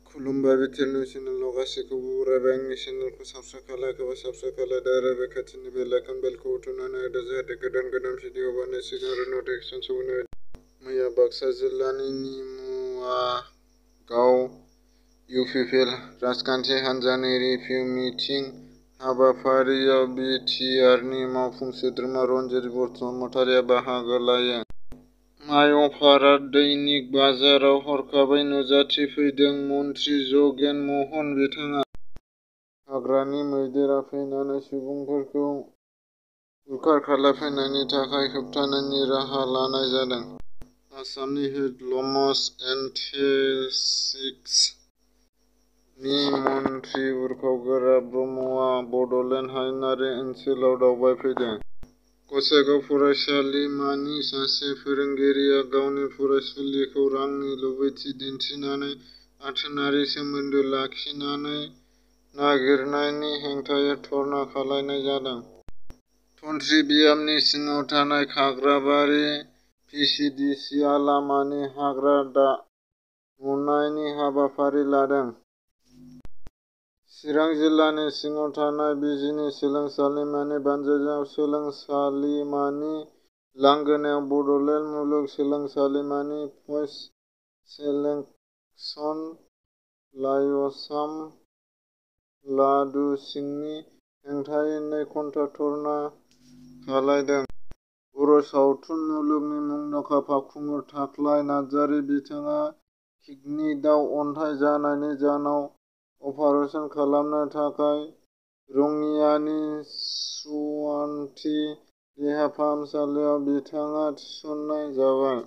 खुलुमबाय बिथोरनि चेनेलाव गासैखौबो बरायबाय। आंनि चेनेलखौ साबस्क्राइब खालायाखैबा साबस्क्राइब खालायदो आरो बे खाथिनि बेल आइकन बेलखौ थुनानै होदो जाहाथे गोदान भिडिअ बानायनायनि सिगां आरो नटिफिकेसन सौहैनो हायो। मैया बाक्सा जिल्लानि निमुवागाव इउपिपिएल राजखान्थि हान्जानि रिभिउ मिटिं हाबाफारियाव बि टि आरनि मावफुं सोद्रोमा रनजित बसुमतारिया बाहागो लायो। माय'फारा दैनिक बाजाराव हरखाबै नुजाथिफैदों मन्त्रि जगेन महन बिथाङा हाग्रानि मैदेरआ फैनानै सुबुंफोरखौ उदखार खालामफैनायनि थाखाय होबथानायनि राहा लानाय जादों। आसामनि हेडलुमस एन्ड टेक्सटाइल्स नि मन्थ्रि उरखावगोरा ब्रह्मआ बड'लेण्ड हायेनारि ओनसोलाव दावबायफैदों। गसाइगाव फरायसालिमानि सासे फोरोंगिरिया गावनि फरायसुलिखौ रांनि लुबैथि दिन्थिनानै आथोनारि सोमोन्दो लाखिनानै नागिरनायनि हेंथायै धर्ना खालामनाय जादों। धोनस्री बियामनि सिङाव थानाय खाग्राबारि भि सि डि सि आ लामानि हाग्रा दामनायनि हाबाफारि लादों। चिरां जिल्लानि सिङाव थानाय बिजिनि सोलोंसालिमानि बानजायनायाव सोलोंसालिमानि लांगोनायाव बड'लेण्ड मुलुग सोलोंसालिमानि भइस सेलेक्सन लाइसम लादु सिंनि हेंथायै 2 घन्टा धर्ना खालामदों। बर' सावथुन मुलुगनि मुंदांखा फावखुंगुर थाख्लाय नार्जारी बिथाङा किडनिआव अन्थाइ जानायनि जाहोनाव अपारेसन खालामनो थाखाय रङियानि सवानथि देहा फाहामसालियाव बिथाङा थिसननाय जाबाय।